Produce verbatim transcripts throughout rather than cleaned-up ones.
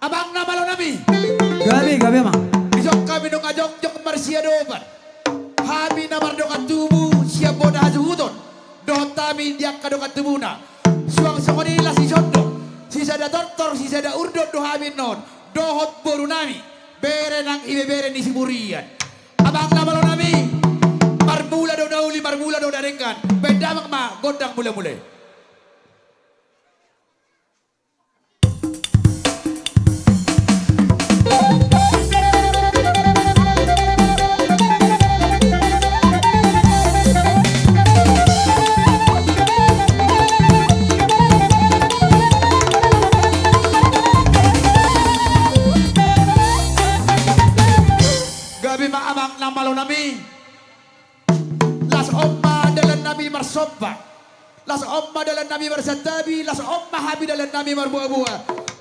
Amang na malo nami. Gabe, gabe, amang. Dison hami nunga jongjong marsiadopan. Hami na mardongan tubu sian bona hasuhuton, dohot hami di angka dongan tubuna. Suang songon i las ni son do, sisada tortor sisada urdot do hami annon, dohot boru nami, bere nang ibebere ni Siburian. Amang na malo nami, marmula do na uli, marmula do na denggan. Baen damang ma gondang mulamula i. Gabe ma amang na malo nami. Las on ma dalan nami marsomba. Las on ma dalan nami marsantabi, las on ma hami dalan nami marboaboa.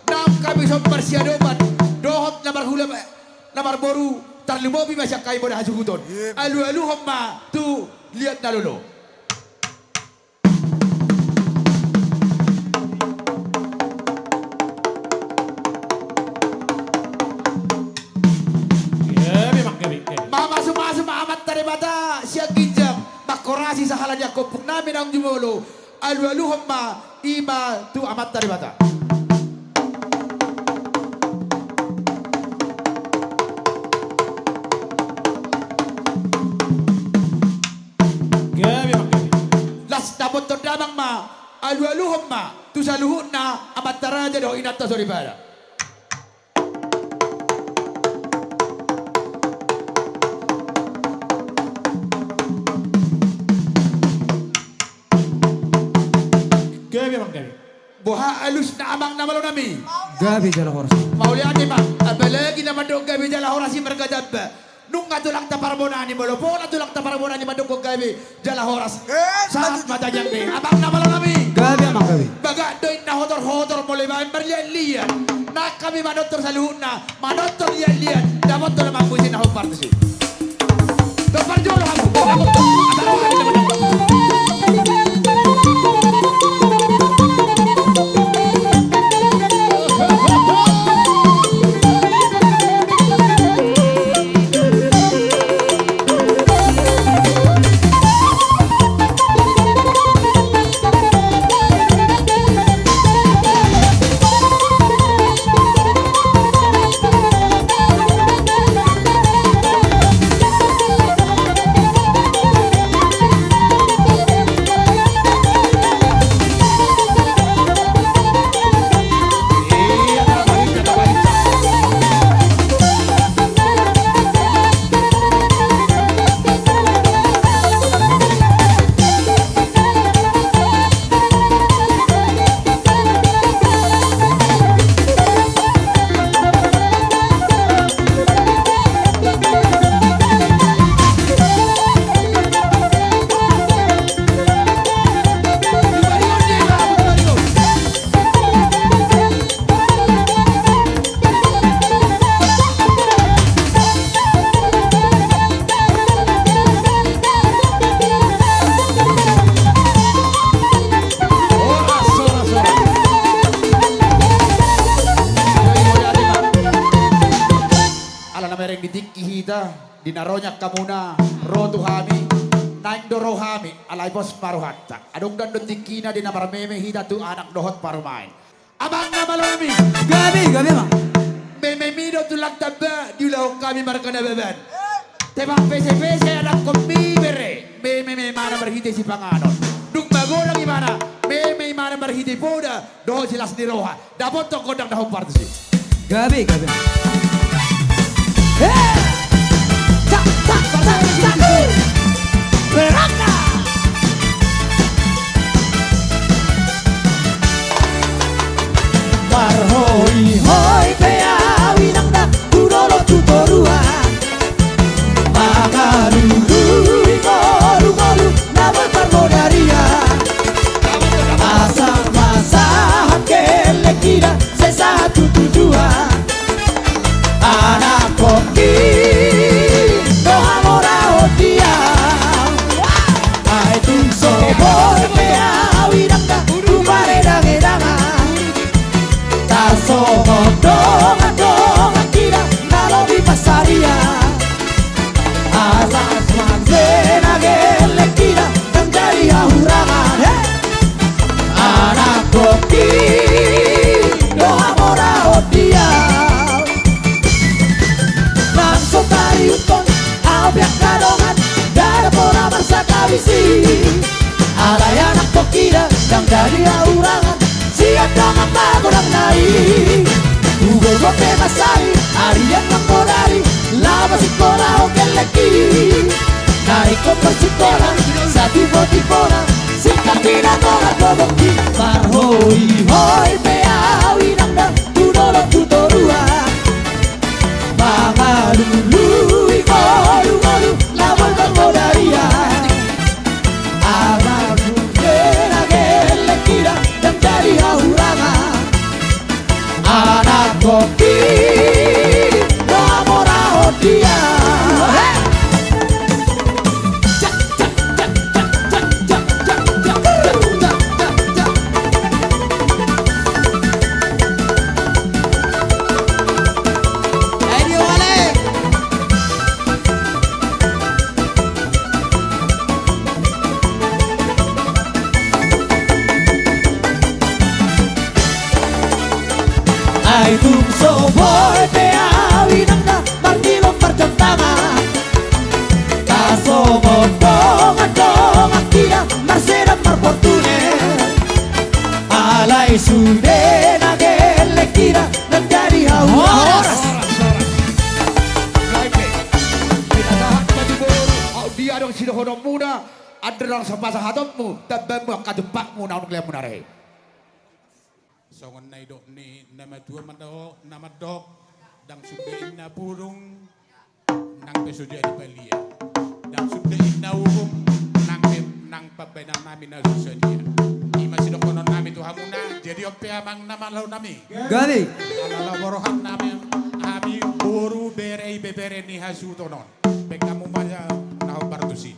Nang hami son marsiadopan dohot na marhula, na marboru, tarlumobi ma sian hami bona hasuhuton. Alualuhon ma tu liat na lolo. Iya, memang gabe, gabe. Mamasumasu ma Amanta Debata sian ginjang, manghorasi sahala ni angka ompung nami naung jumolo. Alualuhon ma i ma tu Amanta Debata. Gabe, gabe. Las dapothon damang ma, alualuhon ma tu saluhutna amanta raja dohot inanta soripada. Gabe, amang, gabe. Boha alusna, amang na malo nami? Gabe jala horas. Mauliate ma, apalagi na mandok gabe jala horas i marga Jamba. Nunga tulang taparbonani, molo pola tulang taparbonani mandok gabe jala horas. Eh, sahat ma tangiang be. Amang na malo nami. Gabe, amang, gabe. Bagak do inna hotor-hotor molo ibaen marliat-liat. Nang hami manortor saluhutna, manortor liat-liat. Dapothon ma amang musik na hombar tusi. Hombar jolo hamu. Ala na mereng di tingki hita, di na ro nian hamuna ro tu hami, naeng do ro hami, alai pos ma rohanta. Adong do tingkina di na marmeme hita tu anak dohot parumaen. Amang na malo nami. Gabe, gabe, amang. Mememi do tulang tamba diulahon hami marga Nababan. Tebang pesepese anakhonmi bere, mememi ibana marhite sipanganon. Dung magodang ibana, mememi ibana marhite poda dohot silas ni roha. Dapothon gondang na hombar tusi. Gabe, gabe. He! Cak, cak, cak, cak. Berangkat. Marhoihoi pe au inang da, tu dolok tu toruan. Mangalului ngolungolu na boi parmodarian. Asa ma sahat gellengkida, sai sahat tu tujuan. Anakhonki Au pe angka dongan, ndada pola marsahabisi. Alai anak pongki da, ndang jadi hahurangan sian dongan magodang nai. Hugogo pe mansai, ari annon bodari, laho sikola ho gellengki. Na ingkon marsikola, satipotipo na, singkat di na dongan gogongki. Marhoihoi pe au inang da, tu dolok tu toruan. Mangalului ngolungolu, laho mamodarian. Anak pongki na gellengki da, ndang jadi hahurangan. Anak pongki, do amora hondia. He! Ai tung so boi pe au inang da, marnilon marjamtangan. Tasongon dongan-donganki da, marsedan marportuner. Alai sude na gellengki da, ndang jadi hahurangan. Horas, horas. Alai pe, pinasahat ma di boru, au dia adong sidohononmuna, andorang so pasahatonmu, tambamu angka jumpangmu naung lean muna rehe. Songon na nidok ni na matua mandok, na mandok, ndang sude inna pudung, nang pe so jadi palia. Ndang sude inna uhum, nang pe nang pambahenan nami na so sadia. I ma sidohonon nami tu hamuna, jadi on pe amang na malo nami. Gabe. Ala laho ro roha nami, hami boru bere, ibebere ni hasuhuton on. Baen hamu ma na hombar tusi.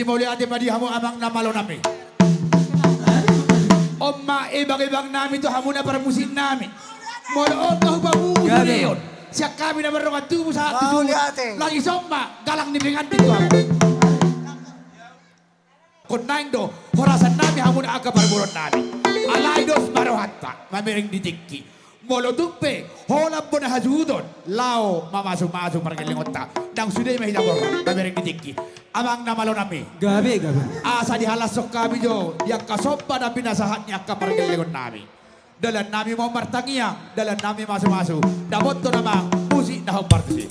Mauliate ma di hamu amang na malo nami. On ma ebang-ebang nami tu hamu na parmusik nami. Molo on ma hupamusu. Gabe. Leon. Sian hami na mardongan tubu sahat tu suhut. Mauliate. Lagi somba galang ni pengantin tu hamu. Ingkon naeng do horasan nami hamu na angka parboruon nami. Alai dos ma rohanta mamereng di tingki. Molo tung pe holan bona hasuhuton, laho mamasu-masu pargellengonta. Ndang sude ma hita borhat mamereng di tingki. Amang na malo nami. Gabe, gabe. Asa dihalashon hami jo di angka somba na pinasahat ni angka pargellengon nami. Dalan nami ma on martangiang, dalan nami masu-masu. Dapothon amang musik na hombar tusi.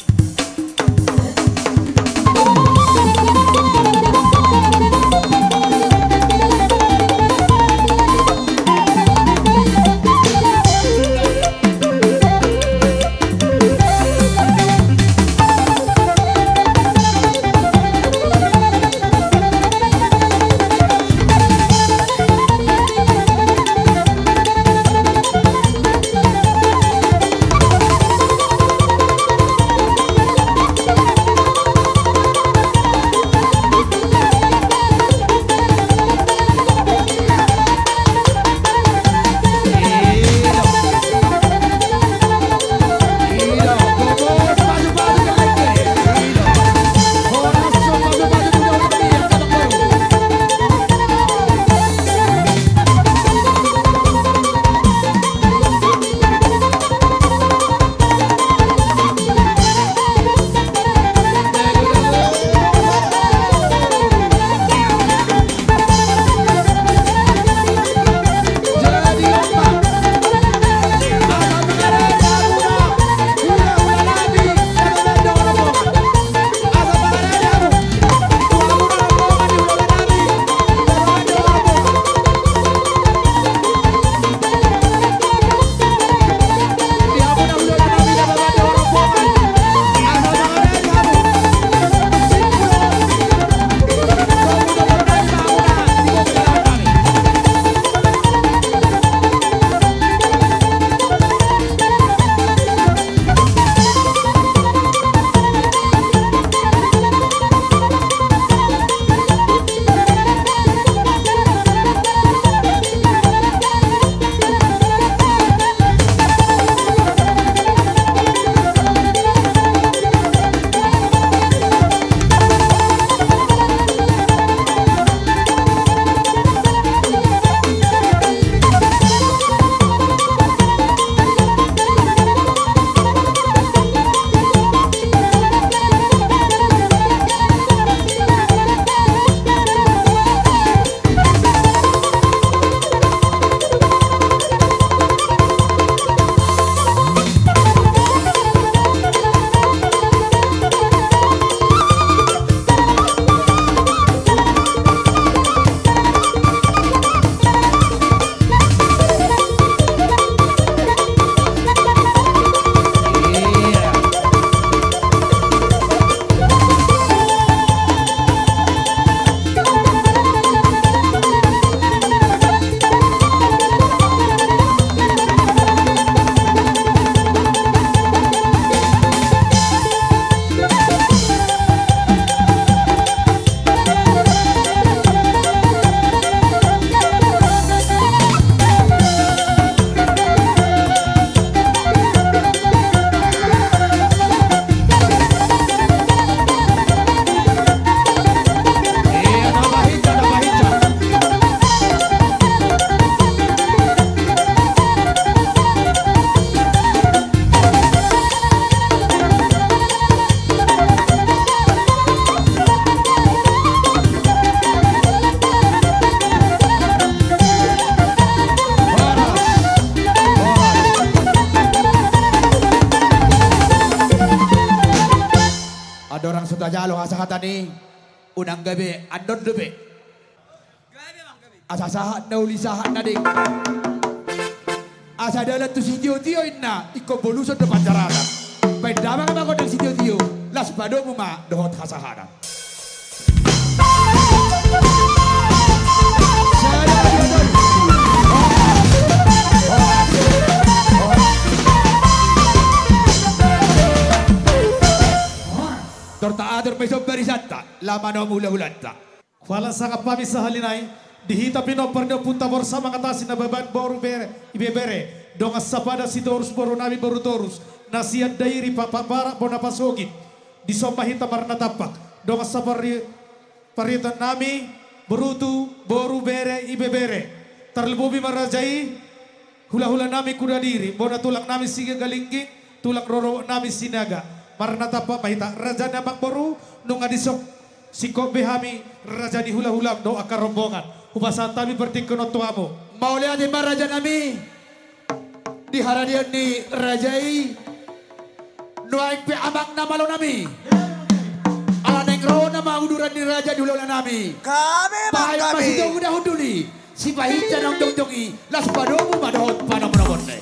Andorang so tajalo hasahatan i, unang gabe andon dope. Asa sahat na uli sahat na denggan. Asa dalan tu sitiotio inna, ingkon boluson do panjarakan. Baen damang ma gondang sitiotio, las padomu ma dohot hasahatan. Tor taatur ma i son barisanta, lam ma na hula-hulanta. Pala sangap hami sahali nai, di hita pinompar ni ompunta Borsak Mangatasi na baban boru bere, ibebere, dongan sapada Sitorus boru nami boru Torus, na sian Dairi Papak Barat bona pasogit, dison ma hita marnatampak, dongan saparri-, parritan nami, borutu, boru bere, ibebere, tarlumobi ma raja i, Hulahula nami Kuda Diri, bona tulang nami Sigalingging, tulang rorobot nami Sinaga. Marnatampak ma hita, raja ni amangboru, nunga dison singkop be hami, raja ni hulahulam dohot angka rombongan. Hupasahat hami partingkian on tu hamu. Mauliate ma raja nami, di haradeon ni raja i, nuaeng pe amang na malo nami. Ala naeng ro nama uduran ni raja di hulahula nami. Kami ma. Bahen ma hami sitogu na hundul i. Sipahinsa naung jongjong i, laos padomu ma dohot panomunomun i.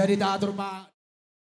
Ditator ma.